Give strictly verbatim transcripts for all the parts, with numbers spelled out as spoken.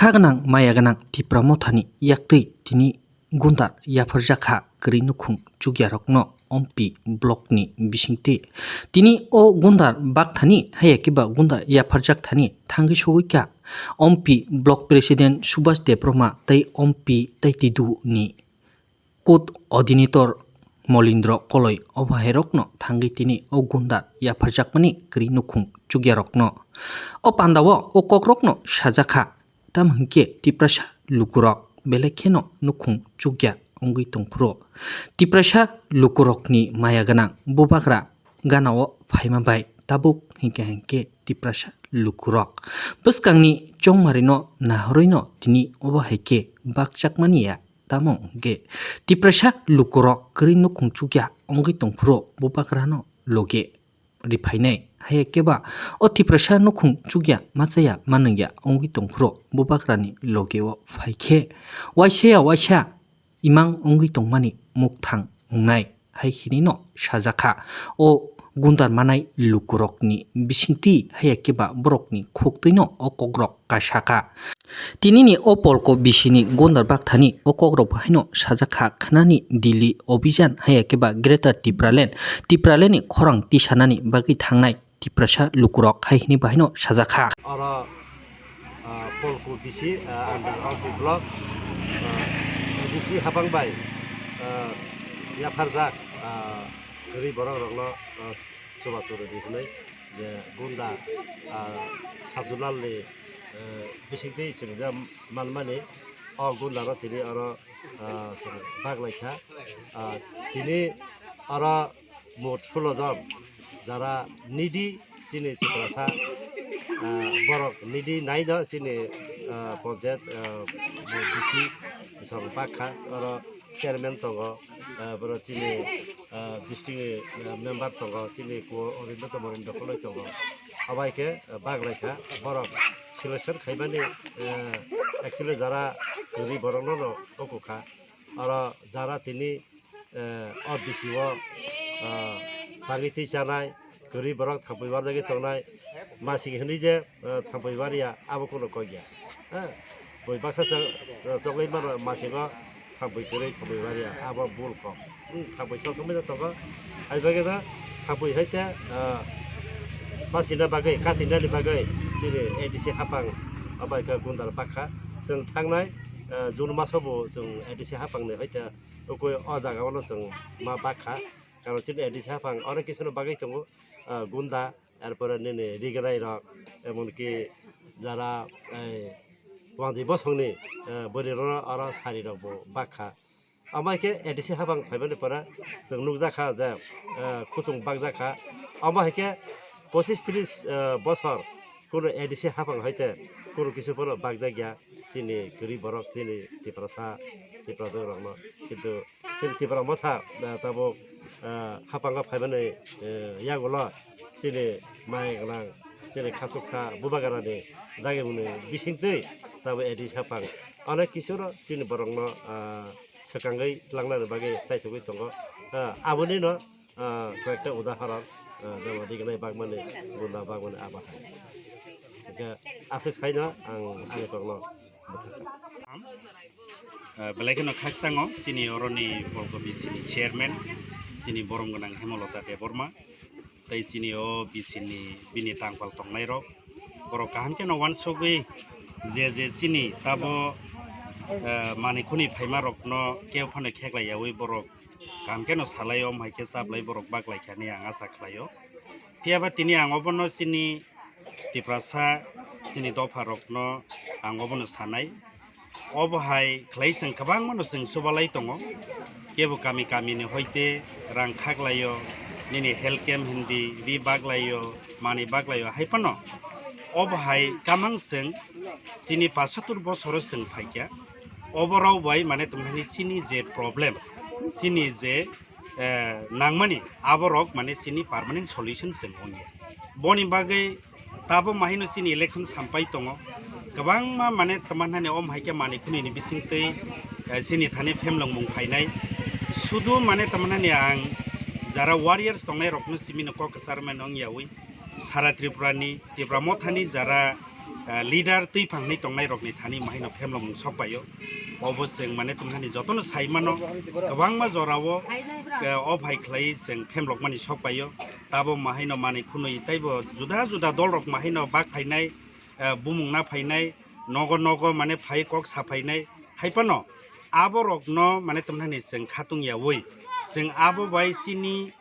Kha gwnang maya gwnang Tipra Mothani yaktwi tini gundar yapharjak kha kwrwi nukhung chukyarokno Ompi blockni bisingtwi. Tini o gundar bakthani haya khe ba gundar yapharjak thani thangwi sogwi kha Ompi block president Subhas Debbarma tei Ompi tei Tidu ni Kot ordinator Molindro Koloi o bahairokno thangwi tini o gunda yapharjakmani kwrwi nukhung chukyarokno. O pandao o kokrokno sajakha, tamo hwnkhe Tiprasa lukurok belai kheno nukhung chukya wngwi tongphuru. Tiprasa lukurokni maya gwnang bubagra ganao phaima bai tabuk hinkhe hinkhe Tiprasa lukurok bwskangni chongmarino nahorwino tini obo hai khe bakchakmani ya. Tamo hwnkhe Tiprasa lukurok kwrwi nukhung chukya wngwi tongphuru bubagrano loge riphainai. Haya khe ba o Tiprasa nukhung chukya machaya manwngya wngwi tongphuru bubagrani logeo phaikhe waisa ya waisa imang wngwi tongmani mukthang wngnai hai hinwino sajakha o gundar manai lukurokni bisingtwi, haya khe ba borokni khuktwino o kokrok kasakha. Tinini o polko bisini gundar bakthani o kokrok bo haino sajakha khnani Delhi Abhijan, haya khe ba Greater Tipraland, Tipralandni khorang tisanani bagwi thangnai Tiprasa lukurok hai hwnwi bahaino sajakha. Oro, ah, Polku bisi, ah, under Ompi block, ah, bisi hapang bai, ah, yapharjak, ah, kwrwi borok rokno, ah, chubachu rwdi hwnwi je gunda, ah, Sabdulal ni, ah, bisingtwi chwngjak manmani o gunda no tini oro, ah, chwng bak lai kha. Ah, tini oro mot sulo jon jara needy chini Tiprasa, ah, borok needy naino chini, ah, ponchayat, ah, bisi song bak kha. Oro chairman tongo, ah, borok chini, ah, district ni, ah, member tongo, chini ko Orindro Tomorindro Koloi tongo. Abai khe, ah, bak lai kha borok selection khaimani, ah, actually jara kwrwi borok no no oko kha. Oro jara tini, eh, o bisi o, ah, tangwi twi chanai, kwrwi borok thangpui warjagwi tongnai, masing hinwi je, eh, thangpui wariya, abo kuno kok ya. Ha? Bui baksa chok-, chokwi mano, masingo thangpui kwrwi, thangpui wariya, abo bul kok. Hmm, thangpui sok sokmino tongo, hai bagwi no thangpui hai khe, ah, masina bagwi, katinani bagwi, chini A D C hapang, abo hai khe gundal bakha. Chwng thangnai, ah, June maso bo chwng A D C hapangni hai khe, ukui o jaga o no chwng ma bakha. Karon chini A D C hapang onek kisu no bagwi tongo, ah, gunda, er pore nini rignai rok, emon ki jara, ei, wanjwi bosongni, eh, bwrwi rok oro sari rok bo bakha. Omo hai khe A D C hapang phaimani pore chwng nukjakha je, eh, khutung bakjakha. Omo hai khe pochis tris, eh, bosor kuno A D C hapang hai te kuno kisu phano bakjakya chini kwrwi borok chini Tiprasa, Tipra rokno. Kintu chini Tipra Motha, ah, tabuk, ah, hapango phaimani, eh, yagulo chini mai gwnang, chini khasuksa bubagrani dagimungni bisingtwi tabuk A D C hapang onek kisu no chini borokno, ah, swkangwi tlangnani bagwi chaithogwi tongo. Ah, abonino, ah, koyekta udahoron, ah, jemon rignai bagmani, gunda bagmani abo hai. Hwnkhe aswk saino ang ani kokno bwthakha. Ah, belai kheno khakchangno chini oroni Polko B C ni chairman, chini borom gwnang Hemolota Debbarma, tei chini o B C ni bini tangpal tongnairok, borok kaham kheno uansugwi je je chini tabo, ah, manwi khuni phaimarokno keu phano kheklai yaui borok kaham kheno salai-o, omo hai khe chaplai borok baklai kha hinwi ang acha khlai-o. Phiya ba tini ang obono chini Tiprasa chini dopha rokno ang obono sanai. Obo hai khlai chwng kwbangma no chwng chubalai tongo. Kebo kami kami ni hoite rang khaklaio, nini health camp hindi ri baklaio, manwi baklaio hai phano. Obo hai kamang chwng chini pasatur bosoro chwng phaikha. Obo rok bai mane tongmani chini je problem, chini je eh, nangmani aborok mane chini permanent solution chwng wngya. Boni bagwi tabo mahino chini election sampai tongo. Kwbangma mane tamo hinani om hai khe manwi khunini bisingtwi, eh, chini thani phemlongmung phainai. Sudu mane tamo hinani ang jara warriors tongnai rokno simino kok kwcharmani wngyawi. Sara Tripura ni, Tipra Motha ni jara ah, leader twi phangni tongnai rokni thani mahaino phemlokmung sok paio. Obo chwng mane tongthani jotono sai mano, kwbangma jorao, ah, o phai khlai chwng phemlokmani sok paio. Tabo mahaino manwi khunui taibo juda juda dol rok mahaino bak phainai, ah, bumung na phainai, nogo nogo mane phai kok sa phainai. Hai phano aborokno mane tongthani chwng khatung yaui, chwng abo bai chini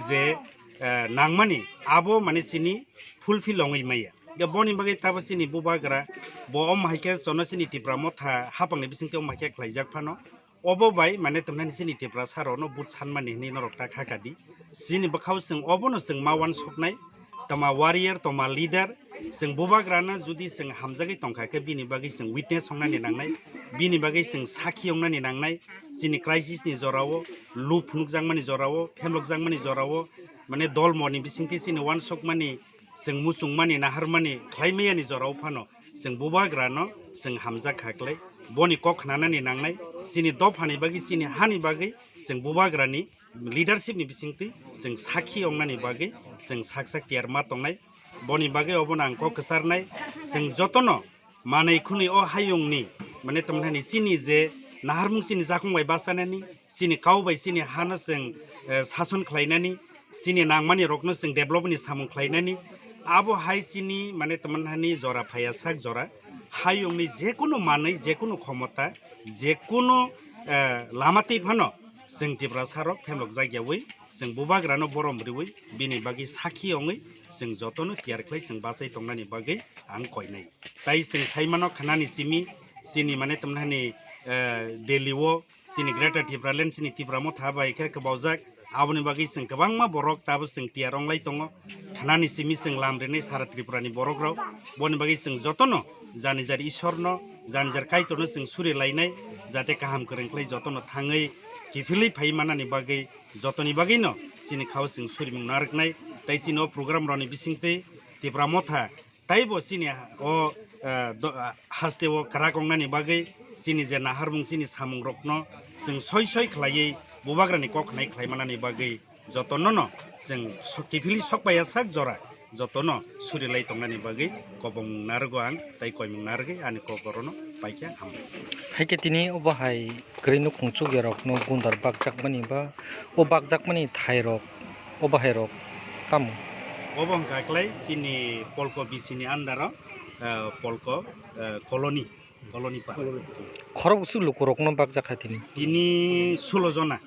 je, eh, nangmani abo mane chini fulfill ongwi maya. Ya boni bagwi tabo chini bubagra bo om hai khe sono chini Tipra Motha hapangni bisingtwi om hai khe khlaijak phano. Obo bai mane tongthani chini Tiprasa rokno but sanmani hinwi norok ta kha kadi. Chini bwkhao chwng obono chwng ma uansuknai, tama warrior, tama leader, chwng bubagrano judi chwng hamjagwi tongkha khe bini bagwi chwng witness wngnani nangnai, bini bagwi chwng sakhi wngnani nangnai, chini crisis ni jorao, luk phunukjakmani jorao, phemlokjakmani jorao, mane dolmoni bisingtwi chini uansukmani, chwng muchungmani, naharmani khlaimayani jorao phano chwng bubagrano chwng hamjak kha klai, boni kok khnanani nangnai, chini dophani bagwi, chini hani bagwi chwng bubagrani leadership ni bisingtwi chwng sakhi wngnani bagwi chwng sak sak tiyar ma tongnai. Boni bagwi obono ang kok kwcharnai, chwng jotono manwi khwnwi o hayungni, mane tongthani chini je naharmung chini jakung bai bachanani, chini kau bai chini hano chwng, eh, sason khlainani, chini nangmani rokno chwng develop ni samung khlainani, abo hai chini mane tongthani jora phaiya sak jora hayungni jekunu manwi, jekunu khomota, jekunu, eh, lama twi phano chwng Tiprasa rok phemlok jak yaui, chwng bubagrano borom riui, bini bagwi sakhi ongwi chwng jotono tiyar khlai chwng bachai tongnani bagwi ang koinai. Tai chwng sai mano khnani simi, chini mane tongthani, eh, Delhi o, chini Greater Tipraland, chini Tipra Motha bai khe kwbaojak, aboni bagwi chwng kwbangma borok tabo chwng tiyar wnglai tongo. Khnani simi chwng lam rinai sara Tripura ni borok rok, boni bagwi chwng jotono jani jar Ishorno, jani jar Kaitorno chwng suri lainai, jate kaham kwrwng khlai jotono thangwi kiphilwi phai manani bagwi, jotoni bagwino chini khao chwng surimung narwknai. Tai chini o program rokni bisingtwi Tipra Motha taibo chini o, eh, do-, ah, haste o kwrak wngnani bagwi chini je naharmung chini samung rokno chwng soi soi khlaiwi bubagrani kok khnai khlai manani bagwi jotono no chwng sok kiphilwi sok paiya sak jora jotono suri lai tongnani bagwi kobong narwgo ang tai koimung narwgwi ani kok orono paikhe hambai. Hai khe tini obo hai kwrwi nukhung chukya rokno gundar bakjakmani ba o bakjakmani thai rok o bahai rok tamo? Obo hwnkha khlai chini Polko B C ni under o, eh, Polko, eh, colony, colony pa. Khorok bwswk lukurokno bakjak kha tini? Tini sulo jona.